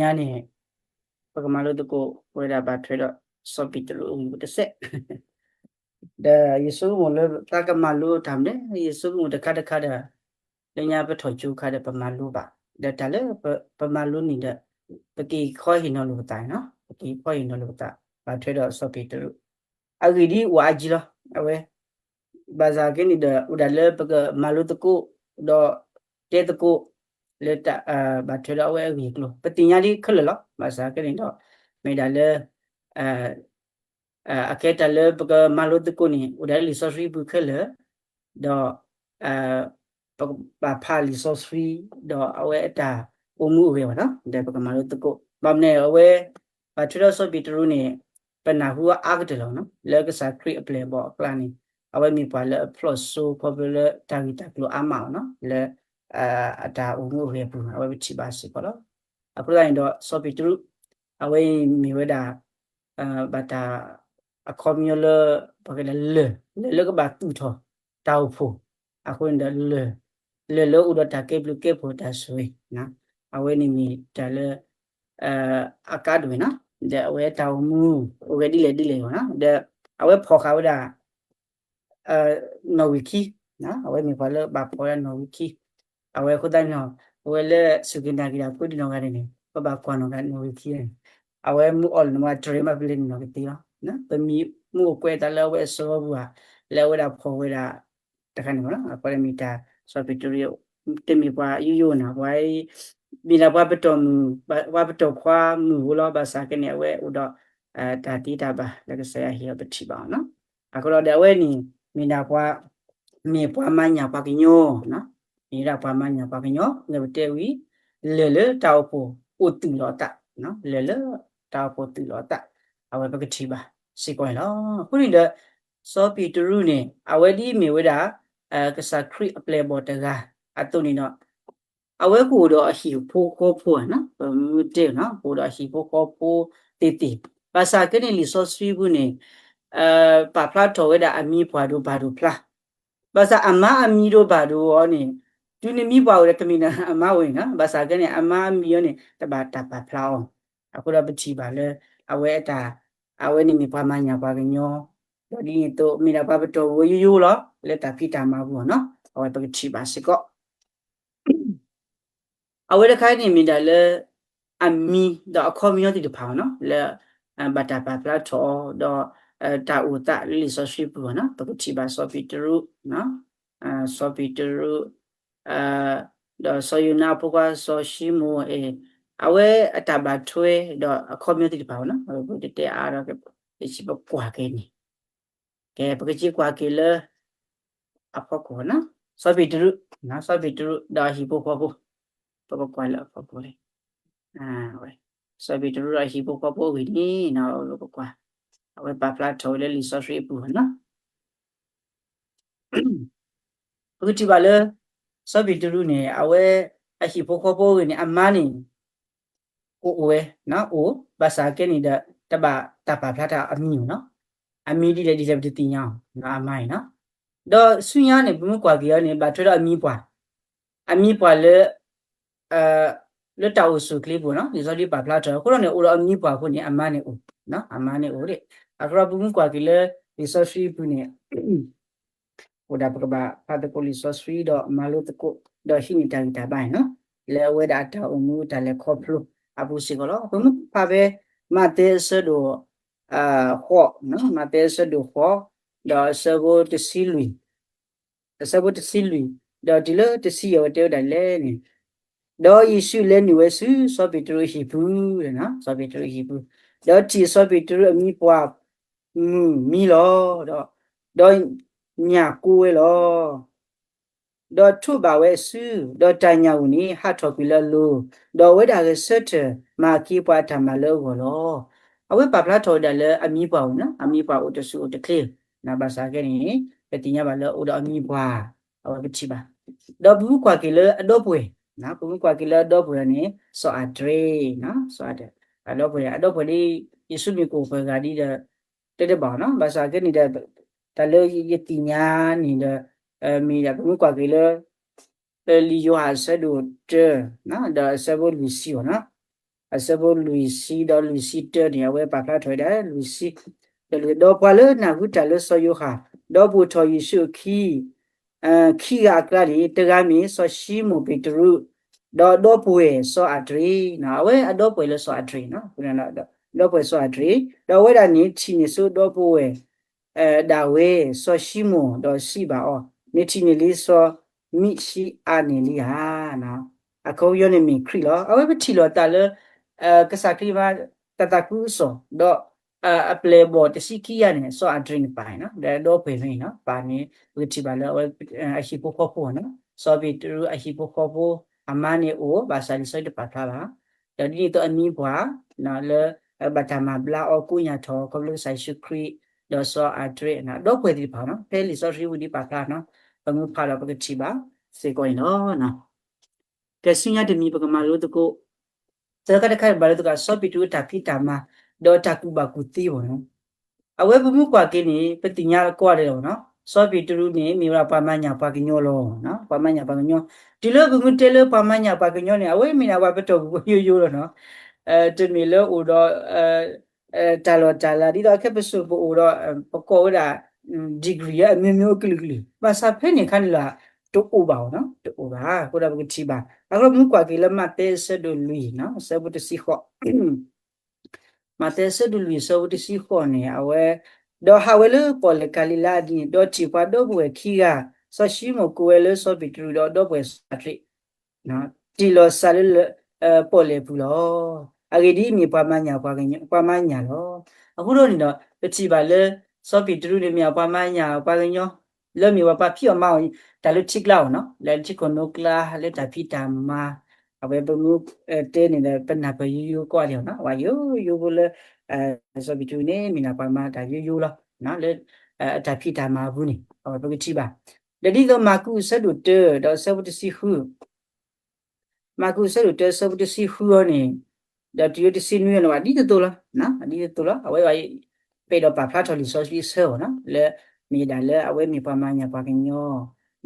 ညါန့ၣ် ပကမၤလိသကိးဝဲဒၣ်ဘၣ်ထွဲဒီးစီၤပ့းတရူးအဂ့ၢ်တစဲး, ဒီးယဆိကမိၣ်လၢသးကမၤလိတၢ်မနုၤလဲၣ်, ယဆိကမိၣ်တခါတခါဒီး လၢညါပထီၣ်ကၠိခါဒီးပမၤလိဘၣ်, ဒီးတၢ်လၢပမၤလိန့ၣ်ဒီး ပက့ၤခီဟ့ၣ်နီၤလိာ်ပသးန့ၣ်, ပက့ၤခီဟ့ၣ်နီၤလိာ်ပသး ဘၣ်ထွဲဒီးစီၤပ့းတရူး အဂ့ၢ်ဒ်အံၤ အိၣ်အါကံလီၤ. အဝဲ ဘၣ်ဆၣ်က့န့ၣ်ဒီး အိၣ်ဒၣ်လၢပကမၤလိသကိး ဒီးတဲသကိး လၢတၢ် ဘၣ်ထွဲဒီးအဝဲအဂ့ၢ်အကျိၤ ပသ့ၣ်ညါဒ်ခဲလၢာ်လီၤ. ဘၣ်ဆၣ်က့န့ၣ်ဒီး မ့ၢ်ဒၣ်လၢ အကဲတၢ်လၢပကမၤလိသကိးန့ၣ် အိၣ်ဒၣ်လၢလံာ်စီဆှံပူၤခဲလၢာ်, ဒီး ပကဘၣ်ဖးလံာ်စီဆှံ ဒီးအဝဲအတၢ်အိၣ်မူအိၣ်ဂဲၤဘၣ်နီၤ ဒီးပကမၤလိသကိး ဘၣ်မနုၤအဝဲ ဘၣ်ထွဲဒီးစီၤပ့းတရူးန့ၣ် ပနၢ်ဟူအါကတၢၢ်လီၤနီၤ လၢကစၢ်ခရံာ်အပျဲၢ်အဘီၣ်အကျါန့ၣ် အဝဲမ့ၢ်ပှၤလၢအဖျိၣ်စိ ခီဖျိလၢတၢ်ဂ့ၢ်တၢ်ကျိၤအါမးလီၤနီၤ လၢ အတၢ်အိၣ်မူအိၣ်ဂဲၤအပူၤ အဝဲပထံၣ်ဘၣ်စ့ၢ်ကီးလီၤ. အဃိသတးန့ၣ်ဒီး စီၤပ့းတရူး အဝဲအံၤမ့ၢ်ဝဲဒၣ် ဘၣ်တၢ် အခီပညီလၢ ပှၤကလၢာ် လၢာ်လၢကဘၣ်သူၣ်ထီၣ်တၢ်အိၣ်ဖှိၣ်, အဃိန့ၣ်ဒီး လၢာ်လၢအိၣ်ဒီးတၢ်ကဲဘျုးကဲဖှိၣ်တၢ်ဆိၣ်ဂ့ၤ, အဝဲန့ၣ်မ့ၢ်တၢ်လၢ အကါဒိၣ်ဝဲနီၤ ဒီးအဝဲတၢ်အိၣ်မူ အိၣ်ဂဲၤဒ်လဲၣ်ဒ်လဲၣ်ဂီၢ်နီၤ ဒီး အဝဲဖီၣ်ဃာ်ဝဲဒၣ် နီၣ်ဝံာ်ခံ, အဝဲမ့ၢ်ပှၤလၢဘၣ်ဖီၣ်ဝဲဒၣ်နီၣ်ဝံာ်ခံ, အဝဲအဃိသတးန့ၣ် အဝဲလၢစူၢ်က့ၤနာ်က့ၤတၢ်ဖိဒံးနီၢ်ဂၤဒဲးန့ၣ် ပဘၣ်ကွၢ်နီၣ်ဂၤနီၣ်ဝံာ်ခံန့ၣ် အဝဲမုၢ်အီၣ်လၢနဝဲတြဲၤမးပလဲၤန့ၣ်နီၣ်ကသ့လီၤ. ပမံမုၢ်အိၣ်ကွဲးအသးလၢအဝဲအစရီပူၤဧါ, လၢအဝဲဒၣ်ဖီၣ်ဝဲဒၣ် တခါန့ၣ်မ့ၢ်နီၤ အဃိန့ၣ်မ့ၢ်တၢ် စီၤပ့းတရူး တမ့ၢ်ပှၤယိယိနီၤ ပှၤ မ့ၢ်ဒၣ်ပှၤပတီၢ်မုၢ် ပှၤပတီၢ်ခွါမုၢ်ဧိၤလီၤ ဘၣ်ဆၣ်က့န့ၣ် အဝဲအိၣ်ဒီး တၢ်သ့တၢ်ဘၣ်လၢကစၢ်ယွၤဟ့ၣ်အီၤပထံၣ်ဘၣ်အီၤနီၤ အဃိဒီးဒီးအဝဲန့ၣ် မ့ၢ်ဒၣ်ပှၤ မ့ၢ်ပှၤမၤညၣ်ပှၤကညီနီၤ မ့ၢ်ဒၣ်ပှၤမၤညၣ်ပှၤကညီ လၢပတဲဝံၤ လၢာ်လၢတၢ်အိၣ်ဖှိၣ်အိၣ်သူၣ်လီၤအသး, လၢာ်လၢတၢ်အိၣ်ဖှိၣ်သူၣ်လီၤအသး အဝဲပကထံၣ်ဘၣ်စ့ၢ်ကီးန့ၣ်လီၤ. အဃိန့ၣ်ဒီး စီၤပ့းတရူးန့ၣ် အဝဲဒ်အံၤမ့ၢ်ဝဲဒၣ် ကစၢ်ခရံာ်အပျဲၢ်အဘီၣ်တဂၤအသိးန့ၣ်ဒီး အဝဲကအိၣ်ဒီးအဟံၣ်ဖိဃီဖိဧါ, ပမ့ၢ်တဲနီၤ ကအိၣ်ဒီးအဟံၣ်ဖိဃီဖိသ့ၣ်သ့ၣ်, ဘၣ်ဆၣ်က့န့ၣ်လံာ်စီဆှံပူၤန့ၣ် ပာ်ဖျါထီၣ်ဝဲဒၣ်အမံၤပှၢ်ဒိၣ်ဘၣ်ဒိၣ်ဖျါ, ဘၣ်ဆၣ်အမါအမံၤဒိၣ်ဘၣ်ဒိၣ်အီၤန့ၣ် တုၤနမံၤပှၢ်အိၣ်ဒီးကမ့ၢ်နအမါအိၣ်န့ၣ်နီၤ, ဘၣ်ဆၣ်က့န့ၣ် အမါအမံၤအီၤန့ၣ် တဘၣ်တၢ်ပာ်ဖျါအီၤ, အဃိဒီးပထံၣ်ဘၣ်လၢ အဝဲအတၢ် အဝဲန့ၣ်မ့ၢ်ပှၤမၤညၣ်ပှၤကညီ, ဒီးဒ်န့ၣ်အသိး မ့ၢ်ဒၣ်ပှၤပတီၢ်ဝဲယိယိလီၤ လၢတၢ်ဖံးတၢ်မၤပူၤနီၤ, အဝဲပကထံၣ်ဘၣ်စ့ၢ်ကီး အဝဲတခါန့ၣ်မ့ၢ်ဒၣ်လၢ အမံၤဒီးအခီပညီသ့ၣ်တဖၣ်နီၤ လၢ ဘၣ်တၢ်ပာ်ဖျါထီၣ်အီၤ ဒီး တၢ်အိၣ်သးလၢလံာ်စီဆှံပူၤနီၤ ပကထံၣ်ဘၣ်စီၤပ့းတရူး, စီၤပ့းတရူး ဒီးစီၤယိၤနါအဖိခွါစီၤၡံမိၣ်အံၤ အဝဲအတၢ်ဘၣ်ထွဲဒီးအခီပညီသ့ၣ်တဖၣ်နီၤ ပတဲအါဒီး ပကစံးပကွၢ်က့ၤန့ၣ် ကဲ ပကစံးကွၢ်က့ၤလၢ အဖီခိၣ်နီၤ စီၤပ့းတရူး, စီၤပ့းတရူးဒီးအဟံၣ်ဖိဃီဖိ, ပကကွၢ်လၢအဖီခိၣ်လံ, စီၤပ့းတရူးဒီးအဟံၣ်ဖိဃီဖိအဂ့ၢ်န့ၣ် ပကကွၢ်, အဝဲပာ်ဖျါထီၣ်ဝဲလၢလံာ်စီဆှံအပူၤနီၤ ပကထံၣ်ဘၣ်လၢ စီၤပ့းတရူးန့ၣ် အဝဲအဟံၣ်ဖိဃီဖိအဂ့ၢ်န့ၣ် အမါန့ၣ် ကအိၣ်ဝဲ, အိၣ်, ဘၣ်ဆၣ်ကဲန့ၣ်ဒီး တဘၣ်တၢ်ပာ်ဖျါတၢ်အမံၤနီၤ, အမံၤဒ်လဲၣ်ဒ်လဲၣ်ပတသ့ၣ်ညါအီၤ, အမါအံၤနီၤ, ဒီးဆူညါန့ၣ် ပမ့ၢ်ကွၢ်က့ၤအီၤန့ၣ် ဘၣ်ထွဲဒီးအမံၤပှၢ်, အမံၤပှၢ်လၢ လၢတၢ်အိၣ်ဆူၣ်ချ့ပူၤနီၤ လံာ်စီဆှံပာ်ဖျါထီၣ် အဃိဒီးန့ၣ် အိၣ်ဒီးအမံၤပှၢ်အဃိန့ၣ် အမါန့ၣ်အိၣ်, အမါန့ၣ်အိၣ်ဒၣ်, အဃိဒီးပမ့ၢ်ကွၢ်က့ၤလၢ လံာ်စီဆှံအပူၤန့ၣ် အိၣ်ဒၣ်ပကဘၣ်ဖးသကိးလံာ်စီဆှံဒီးမၤလိသကိး ဒီးဟံးန့ၢ်တၢ်ဂံၢ်တၢ်ဘါန့ၣ်နီၤ, လၢအဝဲဒၣ်အတၢ်အိၣ်မူတၢ်လဲၤခီဖျိအပူၤစ့ၢ်ကီးလီၤ. ပမ့ၢ်ဖးဖဲ မးသဲအဆၢဒိၣ် ဃိး, မးသဲအဆၢဒိၣ်ဃိး, ဒီးအဆၢဖိတဆံလွံၢ် အဆၢဖိတဆံလွံၢ်, ဒီးတုၤလၢတဆံယဲၢ်ဝဲတဲဝဲဒၣ်လဲၣ်န့ၣ်, ဒီးယ့ၣ်ၡူးလဲၤနုာ်ဝဲဆူစီၤပ့းတရူးအဟံၣ်ပူၤ, စီၤပ့းတရူးအဟံၣ်ပူၤ, ဒီးထံၣ်စီၤပ့းတရူးအမံၤပှၢ်မုၢ်မံလီၤ, ဒီးညၣ်ကိဝဲလီၤ. ဒီးထိးဘၣ်ဝဲအစု, ဒီးတၢ်ညၣ်အုၣ်န့ၣ် ဟးထီၣ်ကွံာ်လၢအလိၤ, ဒီးအဝဲဒၣ်ဂဲၤဆၢထၢၣ်မၤက့ၤပှၤအတၢ်မၤလၢအဂီၢ်လီၤ. အဝဲပာ်ဖျါထီၣ်ဝဲဒၣ်လၢအမံၤပှၢ်အိၣ်နီၤ, အမံၤပှၢ်အိၣ်တစူၢ်အိၣ်တချ့, ဘၣ်ဆၣ်ကဲန့ၣ် ပသ့ၣ်ညါဘၣ်လၢအိၣ်ဒီးအမံၤပှၢ်, အဝဲပထံၣ်ဘၣ်. ဒီးပမ့ၢ်ကွၢ်က့ၤလၢအဒီပုၢ်ဝဲၢ်, ပမ့ၢ်ကွၢ်က့ၤလၢအဒီပုၢ်ဝဲၢ်န့ၣ် စီၤအၤဒြ့, စီၤအၤဒြ့, အဒီပုၢ်ဝဲၢ်, အဒီပုၢ်ဝဲၢ်ဒ် ယ့ၣ်ၡူးမ့ၢ်ကအိၣ်ပှဲၤဂၤဒ်ဒီး တဲတဘၣ်နီၤ, ဘၣ်ဆၣ်ကဲန့ၣ်ဒီး တၢ်လၢယသ့ၣ်ညါန့ၣ်ဒီး မ့ၢ်ဒၣ်ပမ့ၢ်ကွၢ်က့ၤလၢ လံာ်ယိၤဟၣ်အဆၢဒိၣ်တၢ ဒီးအဆၢဖိလွံၢ်ဆံအီၤနီၤ, အဆၢဖိလွံၢ်ဆံဒီးလွံၢ်ဆံတၢန့ၣ် အဝဲပာ်ဖျါထီၣ်ဝဲဒၣ်လွံၢ်ဆံ, ဒီးပှၤလၢနၢ်ဟူတၢ်လၢစီၤယိၤဟၣ် ဒီးပိာ်ထီၣ်ယ့ၣ်ၡူးအခံ ခံဂၤအကျါန့ၣ် တဂၤမ့ၢ်စီၤၡံမိၣ်ပ့းတရူး, ဒီးဒီပုၢ်ဝဲၢ်စီၤအၤဒြ့း, အဝဲအဒီပုၢ်ဝဲၢ်လၢစီၤအၤဒြ့း, ဒီပုၢ်ဝဲၢ်စီၤအၤဒြ့း, ဒီးအဝဲဒၣ်န့ၣ် ထံၣ်န့ၢ်ဆူဒီပုၢ်ဝဲၢ် ဒၣ်ဝဲစီၤၡံမိၣ်ဒီးစံးဘၣ်အီၤ, နထံၣ်န့ၢ်လံစီၤမံၡံအၤန့ၣ်လံဧါ. အခီပညီန့ၣ်မ့ၢ်ခရံာ်လီၤ. အဝဲပထံၣ်လိာ်သးလၢ ကစၢ်ခရံာ်မၤတၢ်သးခုကစီၣ် ဒီး အပျဲၢ်အဘီၣ်တဆံခံဂၤန့ၣ် စီၤအၤဒြ့းန့ၣ်ပၣ်န့ၣ် ဒီပုၢ်ဝဲၢ်န့ၣ် ပၣ်န့ၣ် ပကထံၣ်ဘၣ်လၢအဝဲ အဟံၣ်ဖိဃီဖိန့ၣ် စီၤပ့းတရူးအဟံၣ်ဖိဃီဖိ အမါန့ၣ်အိၣ် ဘၣ်ဆၣ်လံာ်စီဆှံတပာ်ဖျါဘၣ်. ဒီးဒ်န့ၣ်အသိးအမံၤပှၢ် လၢ ဘၣ်တၢ်မၤဘျါအီၤကိးညါထီၣ် ခီဖျိကစၢ်ယ့ၣ်ၡူးခရံာ် ဒီးစီၤအၤဒြ့း ဒီပုၢ်ဝဲၢ်သ့ၣ်တဖၣ်န့ၣ် ဖဲလံာ်စီဆှံဝံၤဒ်ပာ်ဖျါန့ၣ် ပမ့ၢ်ဖးဒီးပကထံၣ်ဘၣ်စ့ၢ်ကီးန့ၣ်လီၤ. ကဲဆူညါတမံၤပကမၤလိသကိး သၢခါတခါဘၣ်လၢသကိး စီၤပ့းတရူးအတၢ်ဖံးတၢ်မၤ ဒီးတၢ်ကူၣ်ဘၣ်ကူၣ်သ့ဘၣ်န့ၣ် အဝဲပမ့ၢ်ကွၢ်က့ၤန့ၣ် ပသ့ၣ်ညါလၢကိးဂၤဒဲးလီၤန့ၣ် စီၤပ့းတရူးန့ၣ် မ့ၢ်ဝဲဒၣ်ပှၤမၤညၣ်ပှၤကညီလီၤ. ပှၤမၤညၣ်ပှၤကညီ တုၤလၢပမ့ၢ်တဲလၢပှၤမၤညၣ်ပှၤကညီန့ၣ် အဝဲမ့ၢ်ဒၣ်ပှၤပတီၢ်ပူၤဖိယိယိလီၤန့ၣ် တမ့ၢ်လၢအိၣ်ဒီး တၢ်လီၢ်တၢ်လၤ ဒ်သိးခဲပစိၤပအိၣ်ဒီး ပကိးဝဲဒၣ် degree အမျိုးမျိုးအကလုာ်ကလုာ် ဘၣ်ဆၣ်ဖဲန့ၣ်အခါန့ၣ်လီၤ တအိၣ်ဘၣ်အီၤန့ၣ် တအိၣ်ဘၣ် အဃိဒီးပကထံၣ်ဘၣ် အဃိဒီးပမ့ၢ်ကွၢ်က့ၤလၢမးသဲအဆၢဒိၣ်လွံၢ် အဆၢဖိတဆံဃိး မးသဲအဆၢဒိၣ်လွံၢ်အဆၢဖိတဆံဃိးန့ၣ် အဝဲ ဒီးဟးဝဲလၢပီၣ်လဲၣ်ကၤလံၤလါအဒံး ဒီးထံၣ်ပှၤဒီပုၢ်ဝဲၢ်ခံဂၤ, စီၤၡံမိၣ်ကိးဝဲလၢစီၤပ့းတရူး ဒီးဒီပုၢ်ဝဲၢ်စီၤအၤဒြ့း တ့ၢ်လီၤစၢၤလၢ ပီၣ်လဲၣ်ပူၤလီၤ. အဂ့ၢ်ဒ်အံၤ, မ့ၢ်ပှၤမၤညၣ်ပှၤကညီ, ပှၤမၤညၣ်လီၤ. အဃိဒီးန့ၣ်ဒီး ပထံၣ်ဘၣ်လၢ စီၤပ့းတရူးန့ၣ် မ့ၢ်အပှၤမၤညၣ်ပှၤကညီ လၢမ့ၢ်ပှၤဖံးအီၣ်မၤအီၣ် တၢ်လၢထံကျါအီၤနီၤ, လၢထံခိၣ်နိကျါ လၢတၢ်ဖံးတၢ်မၤ, အဝဲပမ့ၢ်တဲန့ၣ်ဒီး ပနၢ်ပၢၢ်ယိယိကိးဂၤဒဲးနီၤ, ပှၤယိယိဖိလၢ စီၤပ့းတရူးန့ၣ် မ့ၢ်ဒၣ်ပှၤမၤတၢ်ယိယိလီၤ. လၢ အတၢ်ဖံးတၢ်မၤအပူၤန့ၣ် အဝဲပကထံၣ်ဘၣ်. ဒီးဒ်သိးမၢ်ကူးအဆၢဒိၣ်တၢ ဒီးအဆၢဖိတဆံဃု မၢ်ကူးအဆၢဒိၣ်တၢ အဆၢဖိတဆံဃုအီၤန့ၣ်, ဒီးတုၤလၢတဆံနွံအီၤန့ၣ် ဒ်သိးသိးလီၤ, ဒ်သိးသိးလီၤ, အဝဲ ပအဲၣ်ဒိးပာ်ဖျါထီၣ်လံာ်စီဆှံအဆၢအီၤနီၤ, လၢ မ့ၢ်ဒၣ်လၢအဝဲမ့ၢ်ပှၤမၤညၣ်ပှၤကညီ,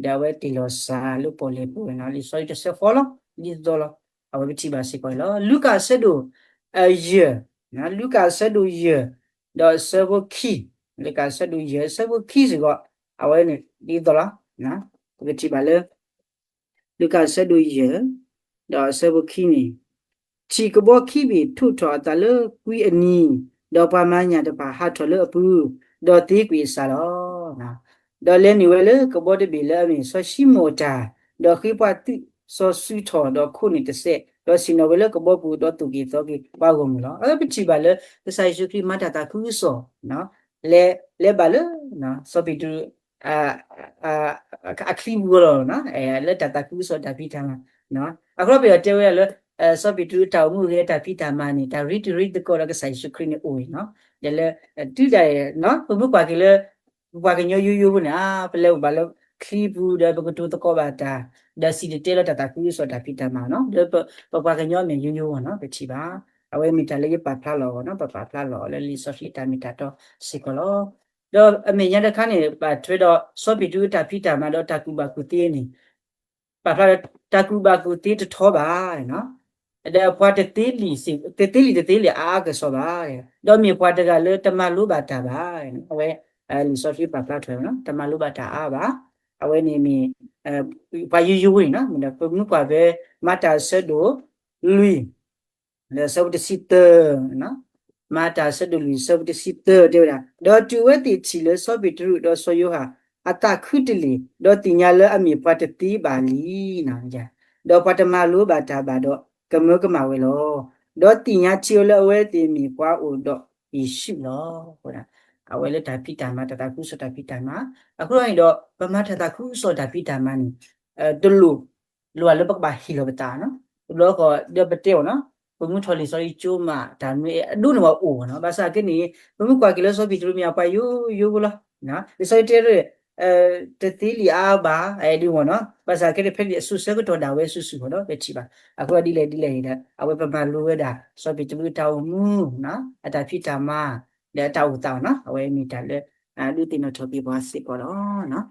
ဒီးအဝဲတ့ၢ်လီၤစၢၤလၢပီၣ်လဲၣ်ပူၤနီၤ, လံာ်စီဆှံတဆၢဃီလီၤ, ဒ်သိးသိးလီၤ, အဝဲပထံၣ်ဘၣ်စ့ၢ်ကီးလီၤ. လူၤကၣ်အဆၢဒိၣ် ယဲၢ်, လူၤကၣ်အဆၢဒိၣ်ယဲၢ်, ဒီးအဆၢဖိခံ, လူၤကၣ်အဆၢဒိၣ်ယဲၢ် အဆၢဖိခံစ့ၢ်ကီး, အဝဲန့ၣ်ဒ်သိးလီၤ, ပကထံၣ်ဘၣ်လၢ လူၤကၣ်အဆၢဒိၣ်ယဲၢ်, ဒီးအဆၢဖိခံန့ၣ်, ထံၣ်ကဘီခံဘ့ၣ်ထူးထီၣ်အသးလၢကွံအနံၤ, ဒီးပှၤမၤညၣ်တဖၣ်ဟးထီၣ်လၢအပူၤ, ဒီးသ့ကွံာ်အစၢ်လီၤ. ဒီးလဲၤနုာ်ဝဲလၢကဘီတဘ့ၣ်လၢအမ့ၢ်စီၤၡံမိၣ်အတၢ်, ဒီးဃ့ပှၤသုးစီၤစုထီၣ်ဒီးခိးန့ၢ်တစဲး, ဒီးဆ့ၣ်နီၤဝဲလၢကဘီပူၤ ဒီးသိၣ်က့ၤသီက့ၤပှၤဂီၢ်မုၢ်လီၤ. အဝဲပထံၣ်ဘၣ်လၢ ကစၢ်ယ့ၣ်ၡူးခရံာ်မၤတၢ်သးခုကစီၣ် လဲၤဘၣ်လၢ စီၤပ့းတရူး အချံပူၤလီၤ, လၢတၢ်သးခုကစီၣ်တၢ်ဖံးတၢ်မၤ, အဃိပယီၤတဲဝဲဒၣ်လၢ စီၤပ့းတရူးအတၢ်အိၣ်မူအဂ့ၢ် အတၢ်ဖံးတၢ်မၤန့ၣ် တၢ်ရ့တံၤရ့သကိးဒီးကစၢ်ယ့ၣ်ၡူးခရံာ်န့ၣ်အိၣ်ဝဲနီၤ, ဒီးလၢ တုၤဒၣ် ပမ့ၢ်ကွၢ်က့ၤလၢ ပပှၤကညီယိယိဖိန့ၣ် ပလဲၤအိၣ်ဘၣ်လၢချံပူၤ ဒီးပကတိၤသကိးဘၣ်တၢ်, ဒီးစံၣ်တဲၤတဲလီၤတၢ်သးခုကစီၣ်တၢ်ဖံးတၢ်မၤနီၤ, ဒီးပပှၤကညီအမဲာ်ယိယိအဂီၢ်နီၤ ပထံၣ်ဘၣ်, အဝဲမ့ၢ်တၢ်လၢယပာ်ဖျါလီၤအီၤနီၤ, ပပာ်ဖျါလီၤအီၤလၢလံာ်စီဆှံတၢ်မ့ၢ်တၢ်တီစ့ၢ်ကီးလီၤ. ဒီးအမဲာ်ညါတခါန့ၣ် ဘၣ်ထွဲဒီးစီၤပ့းတရူးအတၢ်ဖံးတၢ်မၤဒီးတၢ်ကူၣ်ဘၣ်ကူၣ်သ့န့ၣ် ပာ်ဖျါဒီးတၢ်ကူၣ်ဘၣ်ကူၣ်သ့တထီဘၣ်, ဒီးအပှၤတသ့လံာ်, တသ့လံာ်တသ့လံာ်အါအါကစီၣ်ဘၣ်, ဒီးမ့ၢ်ပှၤတဂၤလၢတမၤလိဘၣ်တၢ်ဘၣ်, အဝဲ လံာ်စီဆှံပာ်ဖျါထီၣ်ဝဲနီၤ, တမၤလိဘၣ်တၢ်အါဘၣ်, အဝဲန့ၣ်မ့ၢ် ပှၤယိယိဝဲန့ၣ်နီၤ, ပမ့ၢ်ကွၢ်ဖဲ မၤတၢ်အဆၢဒိၣ်လွံၢ် လၢအဆၢဖိတဆံသၢ, မၤတၢ်အဆၢဒိၣ်လွံၢ်အဆၢဖိတဆံသၢတဲဝဲဒၣ်, ဒီးတုၤအဝဲသ့ၣ်ထံၣ်လၢစီၤပ့းတရူးဒီးစီၤယိၤဟၣ် အသးခုတလ့ၢ်, ဒီးသ့ၣ်ညါလၢအမ့ၢ်ပှၤတသ့ဘၣ်လံ, ဒီးပှၤတမၤလိဘၣ်တၢ်ဘၣ်ဒီး ကမၢကမၣ်ဝဲလီၤ. ဒီးသ့ၣ်ညါထံဧိၤလၢအဝဲသ့ၣ်မ့ၢ်ပှၤအိၣ်ဒီးယ့ၣ်ၡူးလီၤ. အဝဲလၢတၢ်ဖံးတၢ်မၤ တၢ်သးခုကစီၣ်တၢ်ဖံးတၢ်မၤ, အဃိန့ၣ်ဒီး ပမၤတၢ်သးခုကစီၣ်တၢ်ဖံးတၢ်မၤန့ၣ် တလိၣ် လိၣ်ဘၣ်လၢပကဘၣ်ဟ့ၣ်လီၤပသးနီၤ, တဘျီဃီဒီးပတဲအီၤနီၤ, ပမ့ၢ်ထီၣ်လံာ်စီဆှံကၠိမး တၢ်မ့ၢ်အဒိန့ၣ်ဝဲအိၣ်နီၤ, ဘၣ်ဆၣ်က့န့ၣ် ပမ့ၢ်ကွၢ်က့ၤလၢစီၤပ့းတရူးမ့ၢ်အပှၤယိယိဖိလီၤ, လံာ်စီဆှံတဲ တသ့လံာ်အါဘၣ် ဒ်မ့ၢ်နီၤ, ဘၣ်ဆၣ်က့န့ၣ် ဖဲန့ၣ်အစိၤဆၢကတီၢ်ဒၣ်ဝဲစုာ်စုာ်ဃီဒီး ပထံၣ်ဘၣ်, အဃိဒ်လဲၣ်ဒ်လဲၣ်န့ၣ်ဒီး အဝဲပမၤလိဝဲဒၣ် စီၤပ့းတရူးအတၢ်အိၣ်မူ အတၢ်ဖံးတၢ်မၤ ဒီးအတၢ်အိၣ်သးနီၤ, အဝဲမ့ၢ်တၢ်လၢ ဒုးသ့ၣ်နီၣ်ထီၣ်က့ၤပှၤစ့ၢ်ကီးလီၤ.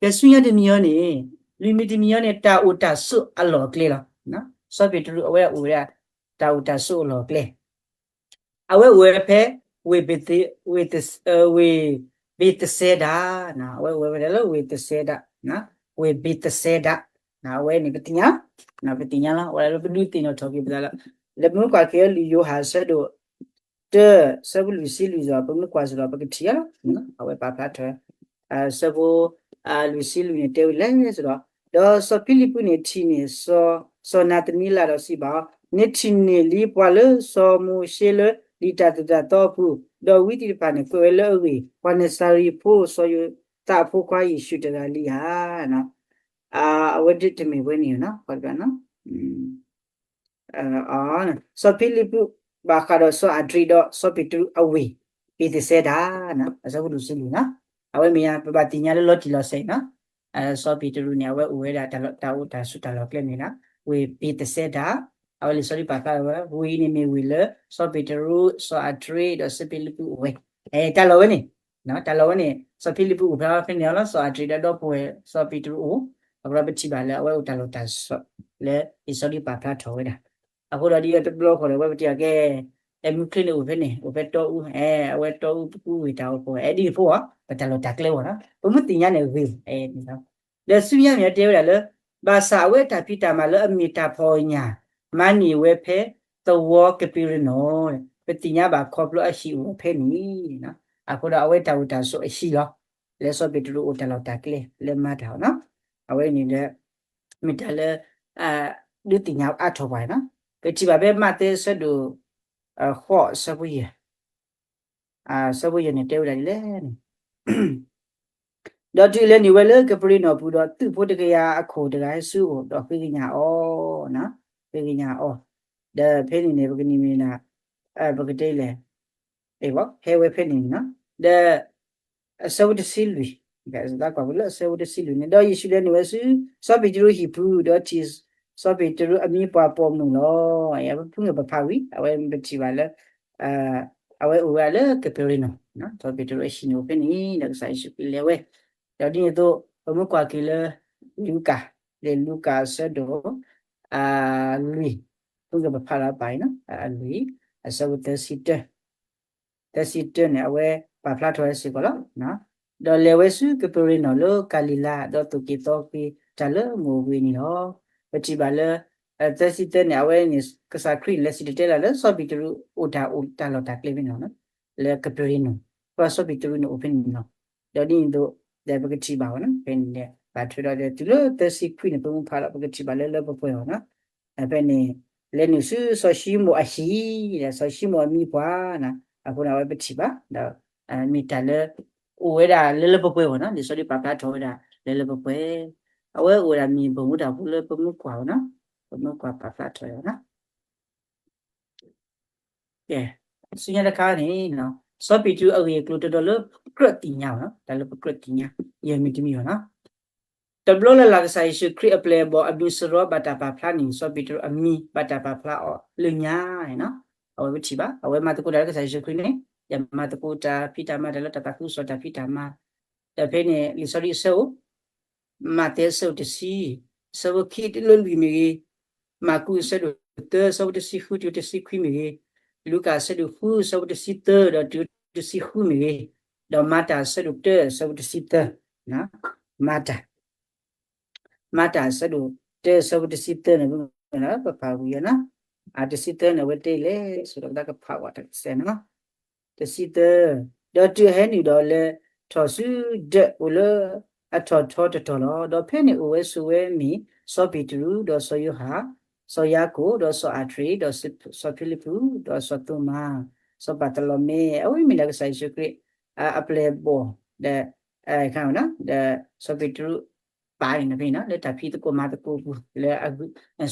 ကဲဆူညါတမံၤအံၤန့ၣ် လွံၢ်မံၤတမံၤအံၤန့ၣ် တၢ်အိၣ်တၢ်ဆိးအလီၢ်အကျဲလီၤ. စီၤပ့းတရူးအဝဲအိၣ်ဝဲဒၣ် တၢ်အိၣ်တၢ်ဆိးအလီၢ်အကျဲ အဝဲအိၣ်ဝဲဖဲ ဝ့ၢ်ဘ့းသစဲဒၤ, အဝဲအိၣ်ဝဲဒၣ်လၢဝ့ၢ်ဘ့းသစဲဒၤ, ဝ့ၢ်ဘ့းသစဲဒၤ, အဝဲန့ၣ်ပသ့ၣ်ညါ, ပသ့ၣ်ညါလီၤ, အဝဲဒၣ်လၢပဒုးသ့ၣ်နီၣ်ထီၣ်က့ၤပသးလၢ လၢပမ့ၢ်ကွၢ်က့ၤလံာ်ယိၤဟၣ်အဆၢဒိၣ် တၢ ဆၢဖိလွံၢ်ဆံလွံၢ်စ့ၢ်ကီး ပမ့ၢ်ကွၢ်စ့ၢ်ကီး ပကထံၣ်အီၤလီၤ, အဝဲပာ်ဖျါထီၣ် ဆၢဖိ လွံၢ်ဆံလွံၢ်န့ၣ် တဲဝဲလဲၣ်စ့ၢ်ကီး, ဒီးစီၤဖံလံးပူးန့ၣ်ထံၣ်န့ၢ် စီၤနၤသနံလးဒီးစံးဘၣ်အီၤ, နထံၣ်န့ၢ်လံပှၤလၢစီၤမိၤၡ့လၢလံာ်တၢ်သိၣ်တၢ်သီအပူၤ, ဒီးဝံသ့ၣ်တဖၣ်န့ၣ် ကွဲးဝဲလၢအဂ့ၢ်, ပှၤနၤစၤရ့းဖိ စီၤယိၤသးအဖိခွါယ့ၣ်ၡူးတဂၤလံဧါ. အဝဲဒၣ်တမ့ၢ်ဝဲန့ၣ်နီၤ, စီၤဖံလံးပူး ဘၣ်ဃးဒီးစီၤအၤဒြ့းဒီးစီၤပ့းတရူးအဝ့ၢ် ဘ့းသစဲဒၤ, အဆၢဖိလွံၢ်ဆံလွံၢ်နီၤ, အဝဲမ့ၢ်ယါ ပဘၣ်သ့ၣ်ညါလၢလီၤတံၢ်လီၤဆဲးနီၤ, စီၤပ့းတရူးန့ၣ် အဝဲအိၣ်ဝဲဒၣ်တၢ်အိၣ်တၢ်ဆိးတၢ်လီၢ်အကျဲမ့ၢ်ဒၣ် ဝ့ၢ်ဘ့းသစဲဒၤ, အဝဲလံာ်စီဆှံပာ်ဖျါဝဲ ဝ့ၢ်အံၤန့ၣ်မ့ၢ်ဝ့ၢ်လၢ စီၤပ့းတရူး စီၤအၤဒြ့းဒီးစီၤဖံလံးပူးအိၣ်ဝဲ, တၢ်လီၢ်ဝဲန့ၣ် တၢ်လီၢ်ဝဲန့ၣ် စီၤဖံလံးပူးအိၣ်ဖဲဖဲန့ၣ်လီၤ, စီၤအၤဒြ့းဒီးဒီပုၢ်ဝဲၢ် စီၤပ့းတရူးအိၣ်, အဃိဒီးပထံၣ်ဘၣ်လၢအဝဲအိၣ်တၢ်လီၢ်တၢ်ဆိး လၢလံာ်စီဆှံပာ်ဖျါထီၣ်ဝဲဒၣ်, အဃိဒီးဒ်အတဘျီဃီဒီး အဝဲပထံၣ်အီၤကဲ အဲမူချ့န့ၣ်အိၣ်ဖဲန့ၣ် အိၣ်ဖဲတီအူ, အဲ အဝဲတီအူပူၤဝ့ၢ်တၢ်အိၣ်ဖှိၣ် အဲဒ်န့ၣ်ဖိအီၤ ပတၢ်လီၢ်တၢ်ကျဲဝဲနီၤ, ပမ့ၢ်သ့ၣ်ညါန့ၣ်ဂ့ၤ, ဒီးဆူညါမ့ၢ်တဲဝဲဒၣ်လၢ ဘၣ်ဆၣ်အဝဲတၢ်ဖံးတၢ်မၤလၢအမ့ၢ်တၢ်ဖှီၣ်ညၣ် မၤန့ၢ်ဝဲဖဲ သဝီကပ့းရနီၣ်, ပသ့ၣ်ညါဘၣ်ခီဖျိအဟံၣ်အိၣ်ဝဲဖဲန့ၣ်, အဃိဒီးအဝဲတၢ်အိၣ်တၢ်ဆိးအဟံၣ်လီၤ, လၢစီၤပ့းတရူးအိၣ်တၢ်လီၢ်တၢ်ကျဲလၢမၤတၢ်အီၤနီၤ, အဝဲန့ၣ်ဒီး မ့ၢ်တၢ်လၢ ဒုးသ့ၣ်ညါအါထီၣ်ပှၤနီၤ, ပထံၣ်ဘၣ်ဖဲမးသဲအဆၢဒိၣ် ဃိး အဆၢဖိယဲၢ် အဆၢဖိယဲၢ်န့ၣ်တဲဝဲဒၣ်ဒ်လဲၣ်န့ၣ် ဒီးတုၤလဲၤနုာ်ဝဲလၢကပ့းရနီၣ်ပူၤဒီး သုးဖိတကယၤအခိၣ်တဂၤဟဲဆူအအိၣ် ဒီးဃ့ကညးအီၤ, ဃ့ကညးအီၤ, ဒီးဖဲန့ၣ်န့ၣ် ပကန့ၢ်မ့ၢ်ဒၣ် ပကတဲလဲၣ်, ဟဲဝဲဖဲန့ၣ်နီၤ, ဒီး အဆၢဖိတဆံလွံၢ်, လၢအဆၢဖိတဆံလွံၢ်န့ၣ် ဒီးယ့ၣ်ၡူးလဲၤနုာ်ဝဲဆူ စီၤပ့းတရူးဟံၣ်ပူၤ ဒီးထံၣ် စီၤပ့းတရူးအမံၤပှၢ်ပိာ်မုၣ်လီၤ. ပဖုၣ်ပဖးဝံၤ အဝဲပထံၣ်ဘၣ်လၢ အဝဲအိၣ်ဝဲဒၣ်လၢကပ့းရနီၣ်, စီၤပ့းတရူးအဟံၣ်န့ၣ်အိၣ်ဖဲန့ၣ် ဒီးကစၢ်ယ့ၣ်ၡူးခရံာ်လဲၤဝဲ, ဒီးဒ်န့ၣ်အသိး ပမ့ၢ်ကွၢ်က့ၤလၢ လူၤကၣ်, လံာ်လူၤကၣ်အဆၢဒိၣ် လွံၢ်, ဖုၣ်ပဖးလီၤပာ်အံၤနီၤ, အလွံၢ်, အဆၢဖိသၢဆံတၢ သၢဆံတၢန့ၣ် အဝဲပာ်ဖျါထီၣ်ဝဲစ့ၢ်ကီးလီၤ. ဒီးလဲၤဝဲဆူကပ့းရနီၣ်လၢကၤလံၤလါ ဒီးသိၣ်က့ၤသီကွံာ်တၢ်လၢမိၢ်ဝ့ၢ်န့ၣ်လီၤ. ပထံၣ်ဘၣ်လၢ သၢဆံတၢန့ၣ် အဝဲန့ၣ် ကစၢ်ခရံာ်န့ၣ် လဲၤစံၣ်တဲၤတဲလီၤလၢစီၤပ့းတရူးအိၣ်တၢ်အိၣ်တၢ်လီၢ်တၢ်ကျဲဖဲန့ၣ်လီၤ. လၢကပ့းရနီၣ်, ပှၤစီၤပ့းတရူးန့ၣ်အိၣ်ဖဲန့ၣ်လီၤ. ဒီးဒ်န့ၣ်အသိး ဒီးပကထံၣ်ဘၣ်ဝဲနီၤ, ဖဲန့ၣ်ဒီး ဘၣ်ထွဲဒီးတုၤလၢသၢဆံခွံန့ၣ် ပမ့ၢ်ဖးလီၤ ပကထံၣ်ဘၣ်လၢလၢပှဲၤပှဲၤအီၤနီၤ. ဖဲန့ၣ် လဲၤနုာ်ဆူစီၤၡံမိၣ်အဟံၣ်, ဒီးစီၤၡံမိၣ်အမံၤပှၢ်နီၤ, အဃိန့ၣ် အဝဲပထံၣ်ဘၣ် ဒီး မ့ၢ်တၢ်လၢ အိၣ်ဝဲဒၣ်လၢလၢပှဲၤပှဲၤဝဲနီၤ, လံာ်စီဆှံပာ်ဖျါထီၣ်ဝဲဒၣ်လၢလၢပှဲၤပှဲၤ, အဝဲအိၣ်ဝဲဒၣ်မ့ၢ်ဘၣ်မူတၢ်ဖိလၢပမ့ၢ်ကွၢ်ဝဲနီၤ, ပမ့ၢ်ကွၢ်ပာ်ဖျါထီၣ်ဝဲနီၤ. ကဲ, ဆူညါတခါန့ၣ် စီၤပ့းတရူးအဂ့ၢ်အကျိၤတဒီလၢပကြၢးသ့ၣ်ညါဝဲနီၤ, တၢ်လၢပကြၢးသ့ၣ်ညါ ယဲၢ်မံၤတမံၤဝဲနီၤ. တဘျီလၢ်လၢ် ကစၢ်ယ့ၣ်ၡူးခရံာ်အပျဲၢ်အဘီၣ်အမံၤစရီဘၣ်တၢ်ပာ်ဖျါန့ၣ် စီၤပ့းတရူးအမံၤဘၣ်တၢ်ပာ်ဖျါအီၤလၢညါနီၤ. အဝဲပထံၣ်ဘၣ် အဝဲမၤသကိးတၢ်လၢကစၢ်ယ့ၣ်ၡူးခရံာ်န့ၣ် ယမၤသကိးတၢ်ဖံးတၢ်မၤတၢ်လၢတၢ်သးခုကစီၣ်တၢ်ဖံးတၢ်မၤ ဒီးဖဲန့ၣ် လံာ်စီဆှံအဆၢအိၣ် မးသဲအဆၢဒိၣ်တဆံ အဆၢဖိခံတုၤလၢလွံၢ်မ့ၢ်ဂ့ၤ, မၢ်ကူးအဆၢဒိၣ်သၢ အဆၢဖိတဆံဃုတုၤတဆံခွံမ့ၢ်ဂ့ၤ, လူၤကၣ်အဆၢဒိၣ်ဃု အဆၢဖိတဆံသၢဒီးတုၤတဆံဃုမ့ၢ်ဂ့ၤ, ဒီးမၤတၢ်အဆၢဒိၣ်တၢ အဆၢဖိတဆံသၢ, မၤတၢ် မၤတၢ်အဆၢဒိၣ်တၢ အဆၢဖိတဆံသၢန့ၣ် ပဖးဝံၤအီၤနီၤ, အတဆံသၢန့ၣ် အဝဲတဲလဲၣ် ဆိဒီးပသးကဖးဝဲတစဲးနီၤ. တဆံသၢ, ဒီးတုၤအဟဲနုာ်ဒီးလဲၤထီၣ်ဆူဒၢးအိၣ်လၢအထီၣ်ထီတတီၤလီၤ. ဒီးဖဲန့ၣ်အိၣ်ဝဲဆိးဝဲမ့ၢ် စီၤပ့းတရူး, ဒီးစီၤယိၤဟၣ်, စီၤယၤကိာ်, ဒီးစီၤအၤဒြ့း, ဒီးစီၤဖံလံးပူး, ဒီးစီၤသိမၤ, စီၤဘၤသလီမ့ၤ, အဝဲမ့ၢ်ဒၣ်ကစၢ်ယ့ၣ်ၡူးခရံာ် အပျဲၢ်အဘီၣ်, ဒီး ဒီးစီၤပ့းတရူး ပာ်န့ၣ်ဖဲန့ၣ်နီၤ လၢတၢ်ဖံးသကိးမၤသကိးပူၤ လၢ